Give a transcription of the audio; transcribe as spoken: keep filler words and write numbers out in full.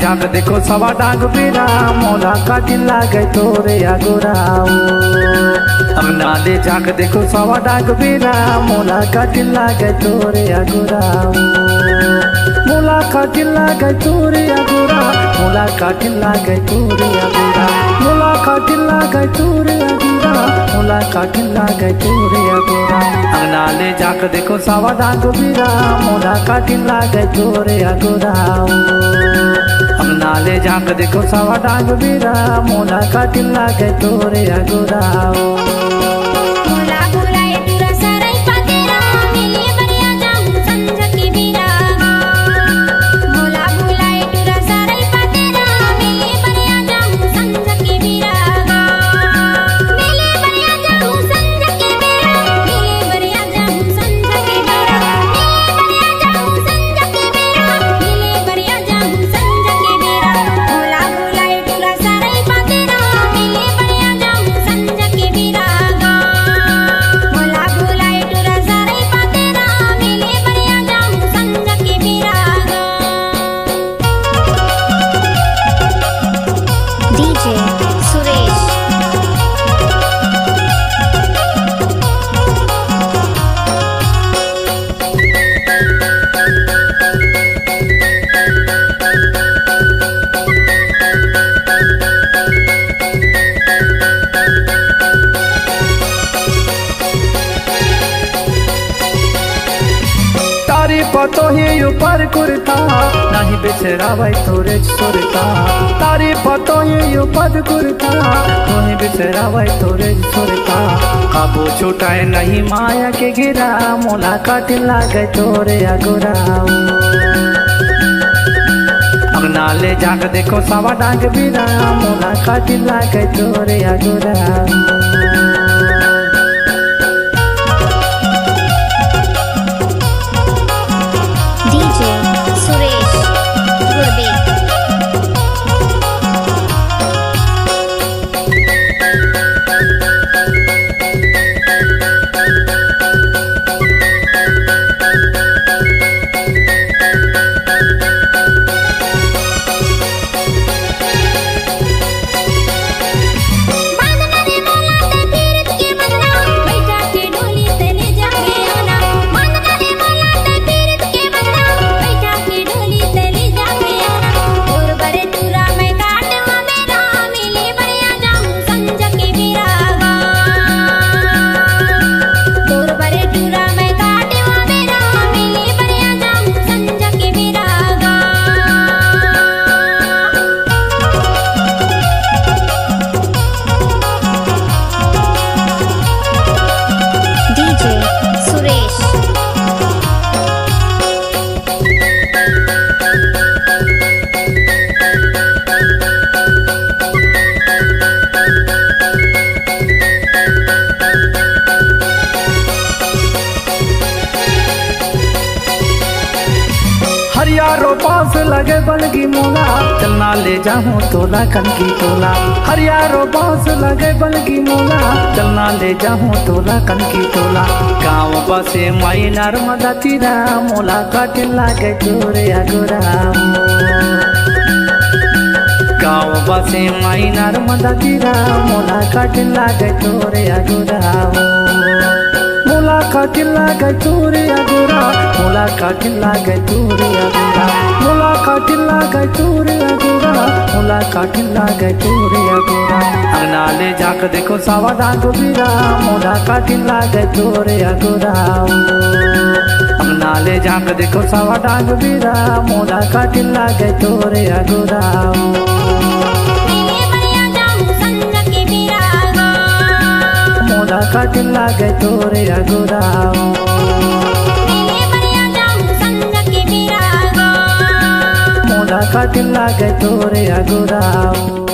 झांक देखो सवा डांग बीरा, मोला काटिन लागे तोरे अगुराओ। अंगना ले झांक देखो सवा डांग बीरा, मोला काटिन लागे तोरे अगुराओ। मोला काटिन लागे तोरे अगुरा, मोला काटिन लागे तोरे अगुरा, मोला काटिन लागे तोरे अगुरा, मोला काटिन लागे तोरे अगुरा। अंगना ले झांक देखो सवा डांग बीरा, मोला काटिन लागे तोरे अगुराओ। अंगना ले झांक देखो सवा डांग बीरा, मोला काटिन लागे तोरे अगुराओ। मोला बुलाए टूरा सरई पातेरा, मिले बरिया जाहूं संझ के बेरा। मोला बुलाए टूरा सरई पातेरा, मिले बरिया जाहूं संझ के बेरा। मिले बरिया जाहूं संझ के बेरा, मिले बरिया जाहूं संझ के बेरा, मिले बरिया जाहूं संझ के बेरा, मिले बरिया जाहूं संझ के बेरा। मोला बुलाए टूरा सरई पातेरा, मिले बरिया जाहूं संझ के बेरा गा। मोला बुलाए टूरा सरई पातेरा, मिले बरिया जाहूं संझ के बेरा गा। डीजे सुरेश। तारी पतोही ऊपर कुर्ता, नहीं बिसरावै तोरे सुरता। तारी पतोही ऊपर कुर्ता, नहीं बिसरावै तोरे सुरता। कबो छुटाए नहीं माया के घेरा, मोला काटिन लागे तोरे अगुराओ। अंगना ले झांक देखो सवा डांग बीरा, मोला काटिन लागे तोरे अगुराओ। डीजे सुरेश गुरबीत। डीजे सुरेश। हरियारो बांस लगे बलगी मोला, चलना ले जाहूं तोला कनकी टोला। हरियारो बांस लगे बलगी मोला, चलना ले जाहूं तोला कनकी टोला। गांव बसे माई नर्मदा तीरा, मोला काटिन लागे तोरे अगुराओ। गांव बसे माई नर्मदा तीरा, मोला काटिन लागे तोरे अगुराओ। मोला काटिन लागे तोरे अगुरा, मोला काटिन लागे तोरे अगुरा, मोला काटिन लागे तोरे अगुरा, मोला काटिन लागे तोरे अगुरा। अंगना ले झांक देखो सवा डांग बीरा, मोला काटिन लागे तोरे अगुराओ। अंगना ले झांक देखो सवा डांग बीरा, मोला काटिन लागे तोरे अगुराओ। मोला काटिन लागे तोरे अगुराओ। मोला काटिन लागे तोरे अगुराओ।